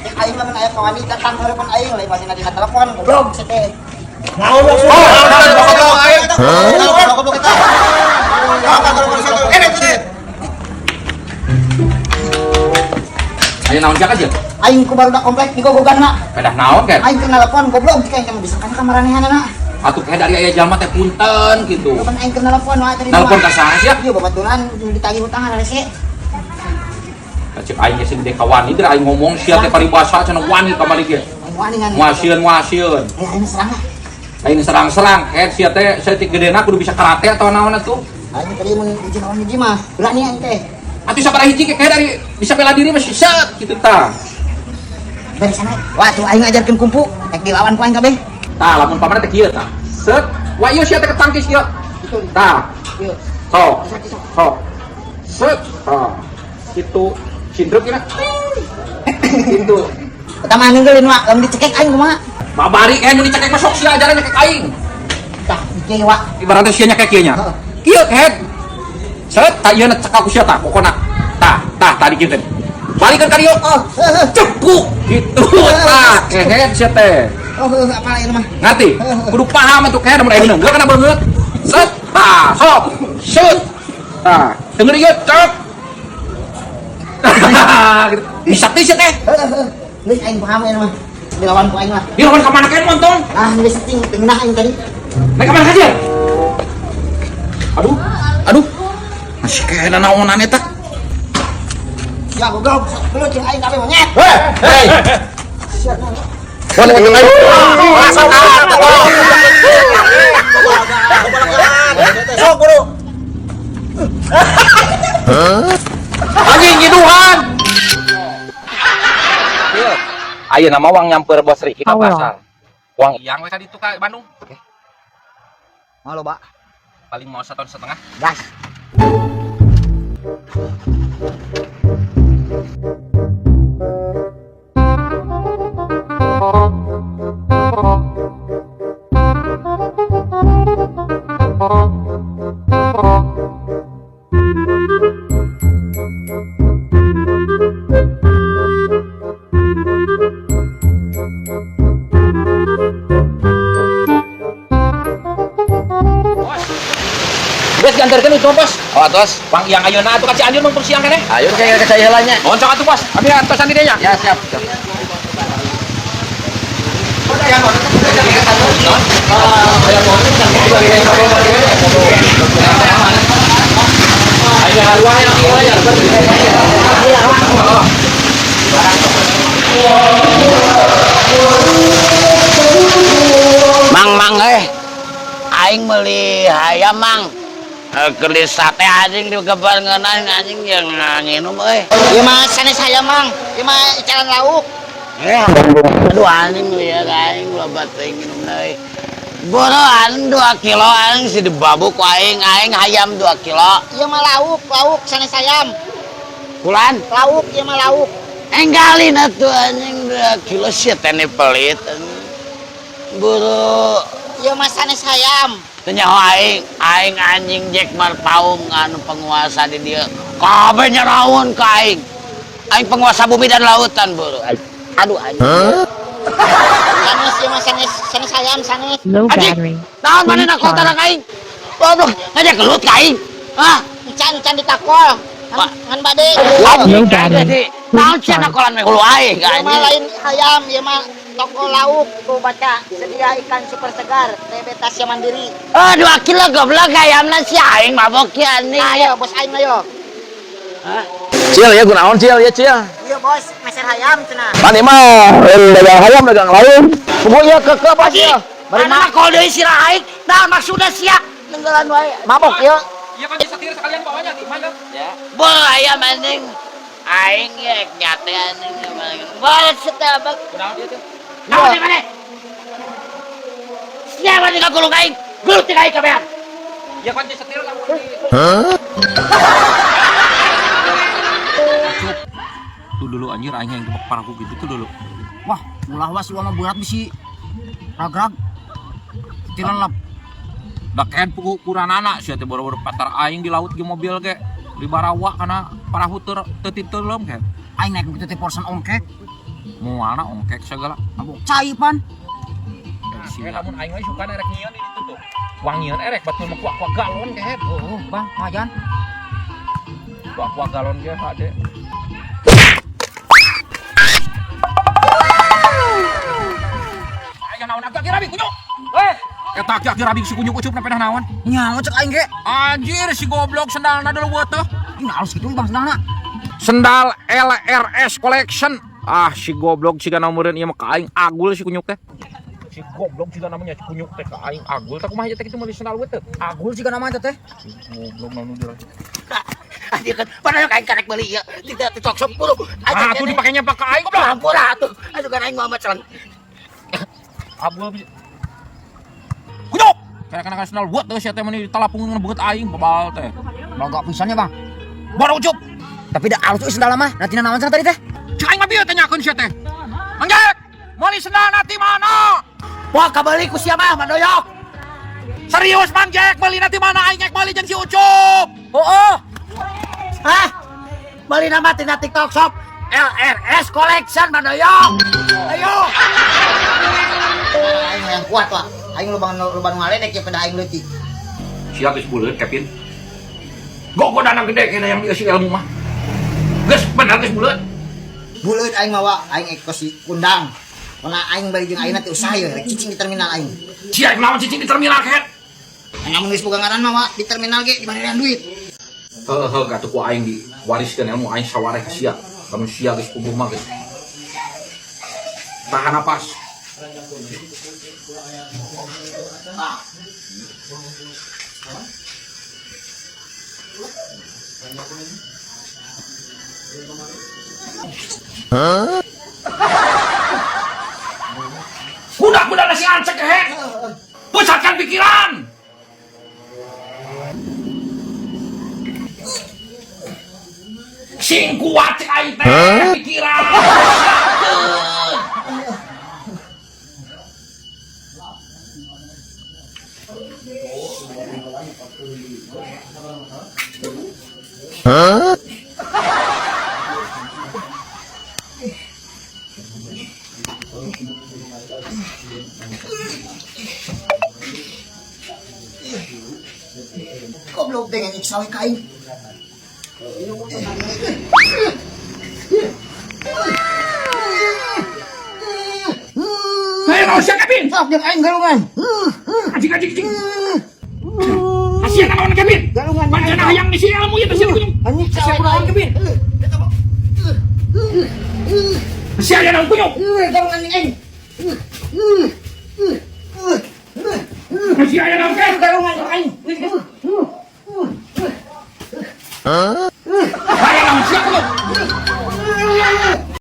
Cek aing lamun aya kawani datang harapan aing lain masih dina telepon goblok sia teh. Naon maksudna? Goblok aing. Goblok kita. Ayo naon jak aja. Aing ku barudak komplek digogogan na. Pedah naon kan? Aing kena telepon goblok cek aing bisa kan kamaranehanana. Atuh kayak dari aya jalma teh punten gitu. Kapan aing kena telepon wae tadi. Telepon ka saha sia? Iya babaturan ditagih hutangan rese. Cek aing geus gede ka wani der aing ngomong sia teh paribasa cenah wani kamari ge. Aing wani ngan. Muasieun muasieun. Aing aing serang lah. Aing serang-serang kayak sia teh saeutik gedena kudu bisa karate atau naon atuh. Aing tadi mun hiji lawan hiji mah berani aing teh. Atuh sabaraha hiji kayak dari bisa bela diri masih set gitu tah. Dari sana. Wah tuh aing ngajarkeun kungfu, rek dilawan ku aing kabeh. Tah lamun pamanna teh kieu tah. Set, wah ieu sia teh ketangkis ieu. Tah. Ieu. Sok. Sok. Set. Tah. Kitu sindruk ieu. Gitu. Eta mah ninggalin wak, lamun dicekek aing kumaha? Babari eh mun dicekek mah sok sia ajaran nyekek aing. Tah, kieu wak. Ibaratnya sia nyekek kieu nya. Kieu head. Set, tah ieu na cekak ku sia tah pokona. Tah, tah tadi kieu teh. Balikeun ka dieu. Oh, heuh. Cepuk gitu. Tah, kehead sia teh. Oh, heuh, apa lain mah? Ngerti? Kudu paham atuh kehead mun aya neunggeul kana beungeut. Set, tah, sok. Set. Tah, denger ieu cek. Gitu. Bisa teh sia teh. Heuh, heuh. Geus aing paham ieu mah. Dilawan ku aing lah. Dilawan ka mana keun montong? Ah, geus ting ngeunah aing tadi. Naik ka mana aja? Aduh, aduh. Masih kena naonan eta. Ya goblok, gelut jeung aing kabeh monyet. Hei, hei. Boleh aing. Sok buru. Anjing nyiduhan. Ayeuna mah wang nyamper bos Riki ka pasar. Wang iyang we ka ditu ka Bandung. Oke. Mau loba. Paling mau 1,5 tahun. Gas. Bes diantarkeun itu bos. Oh, atos. Wang iyang ayeuna atuh ka Cianjur mah siang keneh. Ayo kayak ke saya heula nya. Mohon sok atuh bos. Abi antosan di dinya. Ya, siap. Mang mang aing meuli hayam mang. Keur sate anjing digebar ngeunah anjing yang nginum euy. Ieu mah sanes hayam mang, ieu mah icalan lauk. Aduh anjing lieur aing loba teuing nginum euy. Boro anjing 2 kilo anjing si dibabuk ku aing, aing hayam 2 kilo. Ieu mah lauk, lauk sanes hayam. Kulan? Lauk ieu mah lauk. Enggalin atuh anjing 2 kilo sia teh pelit. Boro ieu mah sanes hayam. Teu nyaho aing, aing anjing Jack Marpaung anu penguasa di dieu. Kabeh nyaraun ka aing. Aing penguasa bumi dan lautan boro. Aduh anjing. Sanes ieu mah sanes, sanes hayam sanes. Low Anjing. battery. Naon manehna kota ka aing? Goblok, ngajak gelut ka aing. Hah? Encan-encan ditakol. Ngan bade. Low battery. Naon sia nakolan we hulu aing Ieu mah anjing. lain hayam, ieu mah toko lauk tuh baca sedia ikan super segar TB Tasya Mandiri. Oh, 2 kilo goblok hayamna si aing mabok ya anjing. Nah, ayo bos aing ayo. Hah? Cil ya gunaon Cil ya Cil. Iya bos, meser hayam cenah. Pan mah dagang hayam dagang lain. Pokoknya keke bos ya. Bari mah kol deui sirah aing. Naon maksudna sia? Nenggelan wae. Mabok ieu. Iya kan disetir sekalian bawanya di mana? Ya. Bol ayam anjing. Aing ye nyate anjing. Bol setabak. Kunaon ieu teh? Naon di mana? Sia mah ngagulung aing. Gelut jeung aing kabehan. Iya kan disetir lamun di. Tuh dulu anjir aing yang gebek paraku gitu tuh dulu. Wah, ulah was ulah mah berat bisi. Ragrag. Tilelep. Da ken kuranana sia teh boro-boro patar aing di laut ge mobil ge di barawa kana parahu teu teu titelem ke. Aing naik begitu teh porsen ongkek. Moalna ongkek segala. Abong cai pan. Lamun aing we suka erek nyieun di ditu tuh. Wangian erek batur mah kuak-kuak galon kehed. Oh, Bang, majan. Kuak-kuak galon ge hade. Aya naon agak rabi kunyuk. Eh, Eta aki-aki rabi si kunyuk ucup na pedah naon. nyawa cek aing ge. Anjir si goblok sendalna dulu buat tuh. Ini halus gitu Bang sendalna. Sendal LRS Collection. Ah si goblok siga meureun ieu mah ka aing agul si kunyuk teh. Si goblok siga namanya si kunyuk teh ka aing agul tah kumaha teh kitu meuli sendal we teh. Agul siga nama teh. Si goblok naon nu Anjir kan padahal aing karek meuli ieu tidak TikTok shop buru. Ah tuh dipakainya pak ka aing goblok. Ampura atuh. Aduh kan aing Muhammad Salam. Agul bisa. Kunyuk. Kana-kana sendal buat teh sia teh meuni ditalapungan beungeut aing babal teh. Logo pisannya Bang. Baru ucup. Tapi da alus euy sendalna mah. Nanti naon cenah tadi teh? Cek aing mah bieu tanyakeun sia teh. Mang Jack, meuli sendal nanti mana? Wah kabeli ku sia mah Mandoyok. Serius Mang Jack, meuli nanti mana aing ek meuli jeung si Ucup. Oh, oh. Hah? Beli nama tina TikTok shop LRS Collection Mandoyok. Ayo. Aing yang kuat lah. Aing lubang lubang ngaledek ya pada aing leutik. Sia geus buleut Kevin. Gogodana gede kena yang dieusi ilmu mah. Geus bener geus buleut. Buleut aing mawa aing ek si kundang. Karena aing bari jeung aing teh usaha ye rek cicing di terminal aing. Sia naon cicing di terminal kehet. Aing geus boga ngaran mah wa di terminal ge dibarean duit. Heuh heuh gatuh ku aing diwariskeun ilmu aing sawareh ka sia. Lamun sia geus puguh mah geus. Tahan napas. Budak-budak nasi ancek kehet. Pusatkan pikiran. Sing kuat cek aing teh pikiran. Pusatkeun. Goblok teh ngek sawe ka aing. Hei, naon sia Kevin? Sok jeung aing galungan. Anjing anjing anjing. Asia naon Kevin? Galungan. Pancen hayang di sini ilmu ieu teh sia kunyuk. Anjing Sia kunaon Kevin? Sia aya naon kunyuk? Galungan jeung aing. Sia aya naon Kevin? Galungan jeung aing. Aya naon sia kunyuk?